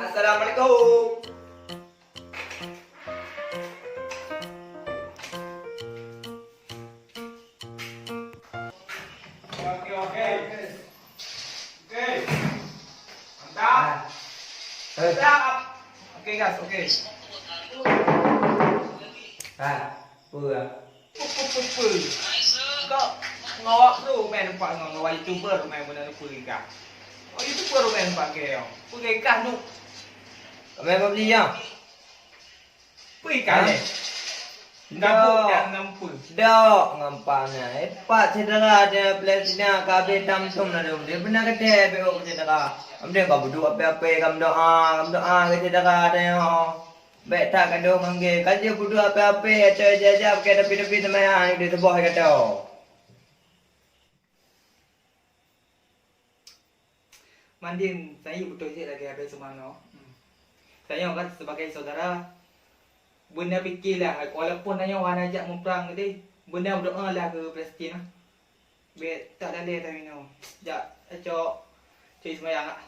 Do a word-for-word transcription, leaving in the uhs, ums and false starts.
Assalamualaikum. Oke, oke, oke. Oke. Mantap. Eh. Mantap. Oke, gas, oke. Ha, peue? Peue, peue, peue, peue. Kok ngawak tu main nampak ngon ngawak YouTuber main beuna peue kah? Oh, YouTuber main nampak ke, oh. Peue kah nu? Kami mau beli ya. Peue ikan ni? Dok. Dok ngon pan nyan. Eh, pat syedara di Palestina ka abéh tam-tum na dum. Dia beuna geude beu syedara. Amde ka budu ape-ape kam doa, kam doa ke syedara teuh. Bek tak gadoh manggil. Ka jeuet budu ape-ape atau ija-ija pakai tapi-tapi seumayang di seubah kata. Mandin, saya beutôi cit lagèe Abel Sumano. Hmm. Tanyoe kan sebagai saudara, beuna pike lah, walaupun tanyoe hana jak muprang tadi, beuna meudoa lah keu Palestin lah. Bèk tak dalé tanyoe. Jak, cok, cok seumayang lah.